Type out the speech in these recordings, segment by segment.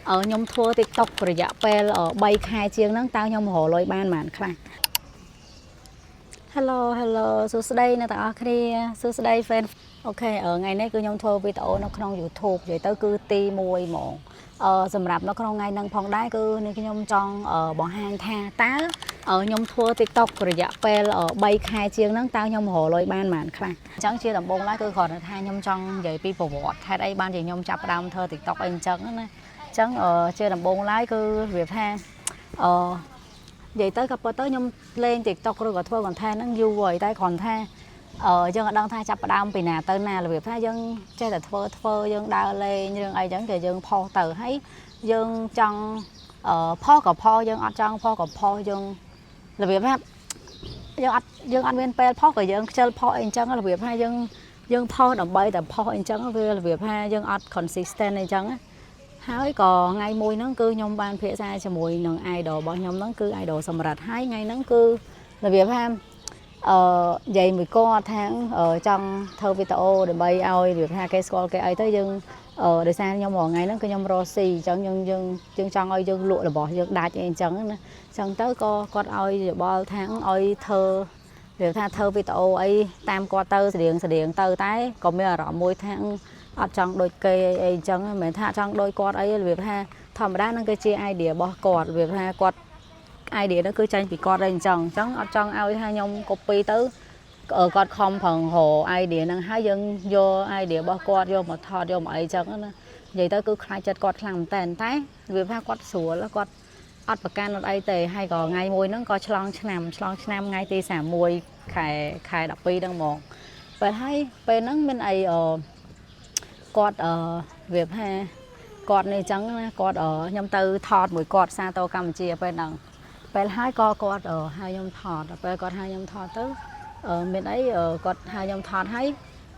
ខ្ញុំធ្វើ TikTok រយៈពេល3ខែជាងហ្នឹងតើខ្ញុំរកលុយបានប៉ុន្មានខ្លះ Hello Hello សួស្តីអ្នកទាំងអស់គ្នាសួស្តី fan OK ថ្ងៃនេះគឺខ្ញុំធ្វើវីដេអូនៅក្នុង YouTube និយាយទៅគឺទី1ហ្មងសម្រាប់នៅក្នុងថ្ងៃហ្នឹងផងដែរគឺនេះខ្ញុំចង់បង្ហាញថាតើខ្ញុំធ្វើ TikTok រយៈពេល3ខែជាងហ្នឹងតើខ្ញុំរកលុយបានប៉ុន្មានខ្លះអញ្ចឹងជាដំបូងឡើយគឺគ្រាន់តែថាខ្ញុំចង់និយាយពីប្រវត្តិហេតុអីបានជាខ្ញុំចាប់ផ្ដើមធ្វើ TikTok អីអញ្ចឹងណាអញ្ចឹងជាដំបូងឡើយគឺរបៀបថានិយាយទៅក៏ប៉ុន្តែខ្ញុំលេង TikTok ឬក៏ធ្វើ content ហ្នឹងយូរហើយតែគ្រាន់ថាយើងអត់ដឹងថាចាប់ផ្ដើមពីណាទៅណារបៀបថាយើងចេះតែធ្វើធ្វើយើងដើរលេងរឿងអីចឹងគេយើងផុសទៅហើយយើងចង់ផុសក៏ផុសយើងអត់ចង់ផុសក៏ផុសយើងរបៀបថាយើងអត់មានពេលផុសក៏យើងខ្ជិលផុសអីចឹងរបៀបថាយើងផុសដើម្បីតែផុសអីចឹងវារបៀបថាយើងអត់ consistent អីចឹងណា ហើយក៏ថ្ងៃមួយហ្នឹងគឺខ្ញុំបានពិភាក្សាជាមួយនឹង idol របស់ខ្ញុំហ្នឹងគឺ idol សម្រាប់ហើយថ្ងៃហ្នឹងគឺរបៀបថានិយាយមួយគាត់ថាចង់ធ្វើវីដេអូដើម្បីឲ្យរបៀបថាគេស្គាល់គេអីទៅយើងដោយសារខ្ញុំរាល់ថ្ងៃហ្នឹងគឺខ្ញុំរកស៊ីអញ្ចឹងយើងយើងយើងចង់ឲ្យយើងលក់របស់យើងដាច់អីអញ្ចឹងណាអញ្ចឹងទៅក៏គាត់ឲ្យយោបល់ថាឲ្យធ្វើរបៀបថាធ្វើវីដេអូអីតាមគាត់ទៅស្តៀងស្តៀងទៅតែក៏មានអារម្មណ៍មួយថាអត់ចង់ដូចគេអីអញ្ចឹងមិនមែនថាចង់ដូចគាត់អីរបៀបថាធម្មតាហ្នឹងគឺជា idea របស់គាត់របៀបថាគាត់ idea ហ្នឹងគឺចេញពីគាត់អីអញ្ចឹងអញ្ចឹងអត់ចង់ឲ្យថាខ្ញុំ copy ទៅគាត់ខំប្រឹងរក idea ហ្នឹងហើយយើងយក idea របស់គាត់យកមកថតយកមកអីចឹងណានិយាយទៅគឺខ្លាចចិត្តគាត់ខ្លាំងមែនតើតែរបៀបថាគាត់ស្រួលគាត់អត់ប្រកាន់អត់អីទេហើយក៏ថ្ងៃមួយហ្នឹងក៏ឆ្លងឆ្នាំឆ្លងឆ្នាំថ្ងៃទី31ខែខែ12ហ្នឹងហ្មងពេលហើយពេលហ្នឹងមានអីគាត់របៀបថាគាត់នេះអញ្ចឹងណាគាត់ខ្ញុំទៅថតមួយគាត់សាតូកម្ពុជាពេលហ្នឹងពេលហើយក៏គាត់ហៅខ្ញុំថតដល់ពេលគាត់ហៅខ្ញុំថតទៅមានអីគាត់ហៅខ្ញុំថតហើយ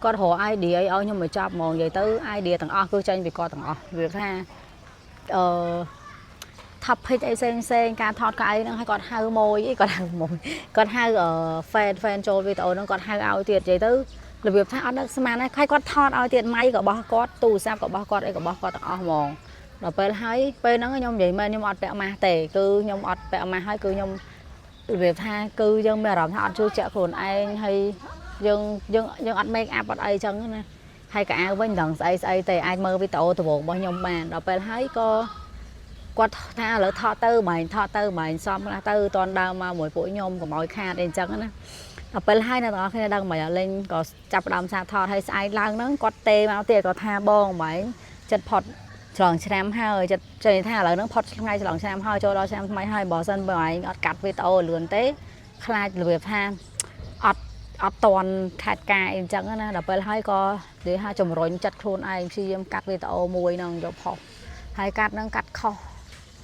គាត់រក idea អីឲ្យខ្ញុំមកចាប់ហ្មងនិយាយទៅ idea ទាំងអស់គឺចេញពីគាត់ទាំងអស់វាថាអឺ topic អីផ្សេងផ្សេងការថតកៅអីហ្នឹងឲ្យគាត់ហៅមួយអីគាត់ហៅមួយគាត់ហៅ fan fan ចូលវីដេអូហ្នឹងគាត់ហៅឲ្យទៀតនិយាយទៅរបៀបថាអត់ដឹកស្មានហើយគាត់ថតឲ្យទៀតម៉ៃក៏របស់គាត់ទូរស័ព្ទក៏របស់គាត់អីក៏របស់គាត់ទាំងអស់ហ្មងដល់ពេលហើយពេលហ្នឹងខ្ញុំនិយាយមែនខ្ញុំអត់ពាក់ម៉ាស់ទេគឺខ្ញុំអត់ពាក់ម៉ាស់ហើយគឺខ្ញុំរបៀបថាគឺយើងមានអារម្មណ៍ថាអត់ជឿជាក់ខ្លួនឯងហើយយើងយើងយើងអត់ make up អត់អីចឹងណាហើយកៅអៅវិញមិនដឹងស្អីស្អីទេអាចមើលវីដេអូដំបូងរបស់ខ្ញុំបានដល់ពេលហើយក៏គាត់ថាឥឡូវថតទៅបែងថតទៅបែងសំខ្លះទៅតនដើមមកមួយពួកខ្ញុំកុំឲ្យខាតអីចឹងណាដល់ពេលហើយអ្នកទាំងអស់គ្នាដឹងមិនលេងក៏ចាប់ផ្ដើមសាកថតហើយស្អែកឡើងហ្នឹងគាត់ទេមកទៀតគាត់ថាបងបែងចិត្តផុតឆ្លងឆ្នាំហើយចិត្តចេះថាឥឡូវហ្នឹងផុតថ្ងៃឆ្លងឆ្នាំហើយចូលដល់ឆ្នាំថ្មីហើយបើសិនបើឯងអត់កាត់វីដេអូលឿនទេខ្លាចរបៀបថាអត់អត់តន់ខេតការអីអញ្ចឹងណាដល់ពេលហើយក៏និយាយថាជំរុញចិត្តខ្លួនឯងព្យាយាមកាត់វីដេអូមួយហ្នឹងយកផុសហើយកាត់ហ្នឹងកាត់ខុស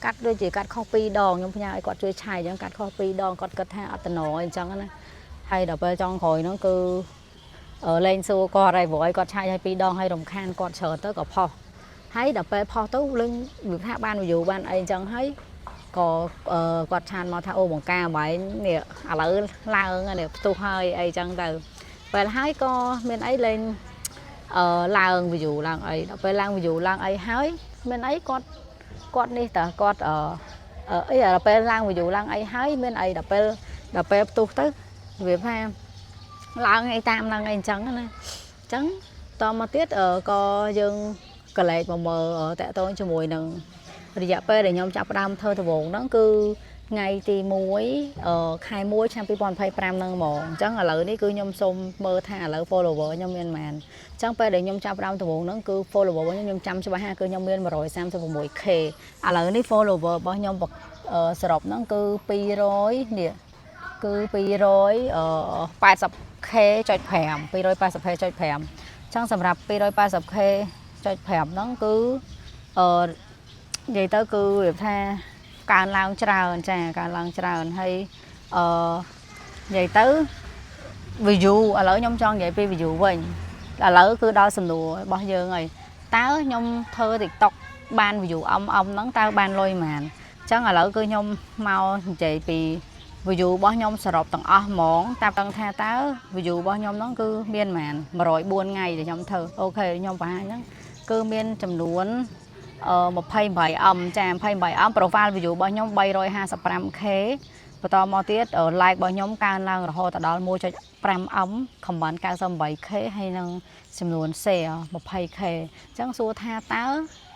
កាត់ដូចជាកាត់ខុសពីរដងខ្ញុំផ្ញើឲ្យគាត់ជួយឆែកអញ្ចឹងកាត់ខុសពីរដងគាត់គិតថាអត់តំណអីអញ្ចឹងណាហើយដល់ពេលចុងក្រោយហ្នឹងគឺលេងសួរគាត់ហើយព្រោះឲ្យគាត់ឆែកឲ្យពីរដងហើយរំខានគាត់ច្រើនទៅក៏ផុសហើយដល់ពេលផុសទៅលេងវាថាបាន view បានអីអញ្ចឹងហើយក៏គាត់ chat មកថាអូបង្ការបែងនេះឥឡូវឡើងនេះផ្ទុះហើយអីចឹងទៅពេលហើយក៏មានអីលេងឡើង view ឡើងអីដល់ពេលឡើង view ឡើងអីហើយមានអីគាត់គាត់នេះតើគាត់អឺអីដល់ពេលឡើង view ឡើងអីហើយមានអីដល់ពេលផ្ទុះទៅវាថាឡើងអីតាមឡើងអីអញ្ចឹងណាអញ្ចឹងតមកទៀតក៏យើងកលែកមកមើលតាក់ទងជាមួយនឹងរយៈពេលដែលខ្ញុំចាប់ផ្ដើមធ្វើដំបូងហ្នឹងគឺថ្ងៃទី1ខែ1ឆ្នាំ2025ហ្នឹងហ្មងអញ្ចឹងឥឡូវនេះគឺខ្ញុំសូមមើលថាឥឡូវ follower ខ្ញុំមានប៉ុន្មានអញ្ចឹងពេលដែលខ្ញុំចាប់ផ្ដើមដំបូងហ្នឹងគឺ follower របស់ខ្ញុំខ្ញុំចាំច្បាស់ហាគឺខ្ញុំមាន 136K ឥឡូវនេះ follower របស់ខ្ញុំសរុបហ្នឹងគឺ200នេះគឺ 280K ចុច5 280K ចុច5អញ្ចឹងសម្រាប់ 280K ចុច5ហ្នឹងគឺនិយាយទៅគឺរបៀបថាកើនឡើងច្រើនចាកើនឡើងច្រើនហើយនិយាយទៅ view ឥឡូវខ្ញុំចង់និយាយពី view វិញឥឡូវគឺដល់សំណួររបស់យើងហើយតើខ្ញុំធ្វើ TikTok បាន view អមអមហ្នឹងតើបានលុយប៉ុន្មានអញ្ចឹងឥឡូវគឺខ្ញុំមកនិយាយពី view របស់ខ្ញុំសរុបទាំងអស់ហ្មងតាមដឹងថាតើ view របស់ខ្ញុំហ្នឹងគឺមានប៉ុន្មាន104ថ្ងៃដែលខ្ញុំធ្វើOK ខ្ញុំបង្ហាញហ្នឹងគឺមានចំនួន 28M ចា 28M profile view របស់ខ្ញុំ 355K បន្តមកទៀត like របស់ខ្ញុំកើនឡើងរហូតដល់ 1.5M comment 98K ហើយនឹងចំនួន share 20K អញ្ចឹងសួរថាតើ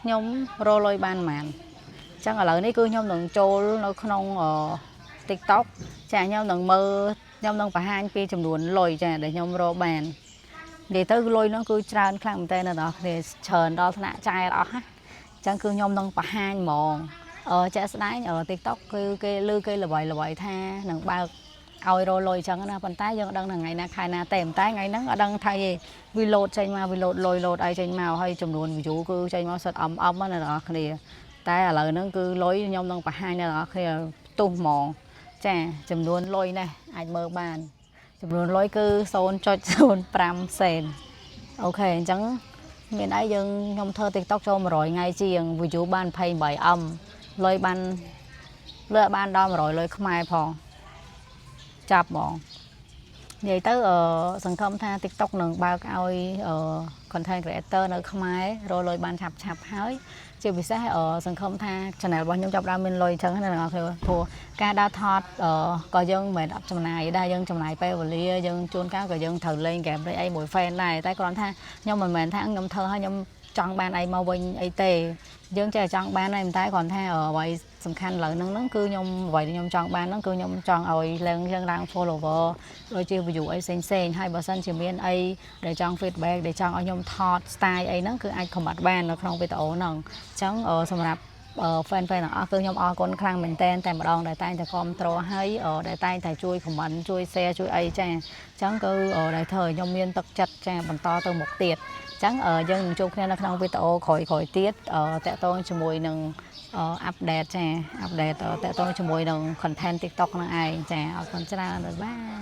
ខ្ញុំរកលុយបានប៉ុន្មានអញ្ចឹងឥឡូវនេះគឺខ្ញុំនឹងចូលនៅក្នុង TikTok ចាខ្ញុំនឹងមើលខ្ញុំនឹងបង្ហាញពីចំនួនលុយចាដែលខ្ញុំរកបាននិយាយទៅលុយនោះគឺច្រើនខ្លាំងមែនតើអ្នកនរគ្នាច្រើនដល់ថ្នាក់ចាយអត់អស់ណាអញ្ចឹងគឺខ្ញុំនឹងបង្ហាញហ្មងអឺជាក់ស្ដែង TikTok គឺគេលើគេល្បីល្បីថានឹងបើកឲ្យរកលុយអញ្ចឹងណាប៉ុន្តែយើងអត់ដឹងថ្ងៃណាខែណាទេប៉ុន្តែថ្ងៃហ្នឹងអត់ដឹងថាទេវាលោតចេញមកវាលោតលុយលោតអីចេញមកហើយចំនួន view គឺចេញមកសិតអមអមណាអ្នកនរគ្នាតែឥឡូវហ្នឹងគឺលុយខ្ញុំនឹងបង្ហាញអ្នកនរគ្នាផ្ទុះហ្មងចាចំនួនលុយនេះអាចមើលបាន ចំនួនលុយគឺ0.05សេន OK អញ្ចឹងមានអីយើងខ្ញុំធ្វើ TikTok ចូល100ថ្ងៃជាង view បាន 28M លុយបានលើបានដល់100លុយខ្មែរផងចាប់ហ្មងនិយាយទៅអឺសង្ឃឹមថា TikTok នឹងបើកឲ្យអឺ content creator នៅខ្មែររកលុយបានឆាប់ឆាប់ហើយជាពិសេសអឺសង្ឃឹមថា channel របស់ខ្ញុំចាប់ផ្ដើមមានលុយអញ្ចឹងណាអ្នកនរគ្នាព្រោះការដើរថតអឺក៏យើងមិនមែនអត់ចំណាយដែរយើងចំណាយពេលវេលាយើងជួនកាលក៏យើងត្រូវលេងហ្គេមលេងអីមួយ fan ដែរតែគ្រាន់ថាខ្ញុំមិនមែនថាខ្ញុំធ្វើឲ្យខ្ញុំចង់បានអីមកវិញអីទេយើងចេះចង់បានហើយតែគ្រាន់ថាអ្វីសំខាន់ឥឡូវហ្នឹងហ្នឹងគឺខ្ញុំអ្វីដែលខ្ញុំចង់បានហ្នឹងគឺខ្ញុំចង់ឲ្យឡើងយើងឡើង follower ដូចជា view អីផ្សេងផ្សេងហើយបើសិនជាមានអីដែលចង់ feedback ដែលចង់ឲ្យខ្ញុំថត style អីហ្នឹងគឺអាច comment បាននៅក្នុងវីដេអូហ្នឹងអញ្ចឹងសម្រាប់ fan fan ទាំងអស់គឺខ្ញុំអរគុណខ្លាំងមែនទែនតែម្ដងដែលតែងតែគាំទ្រហើយដែលតែងតែជួយ comment ជួយ share ជួយអីចាអញ្ចឹងគឺដែលធ្វើឲ្យខ្ញុំមានទឹកចិត្តចាបន្តទៅមុខទៀតអញ្ចឹងយើងនឹងជួបគ្នានៅក្នុងវីដេអូក្រោយៗទៀតតាក់ទងជាមួយនឹង update ចា update តាក់ទងជាមួយនឹង content TikTok ហ្នឹងឯងចាអរគុណច្រើន bye bye.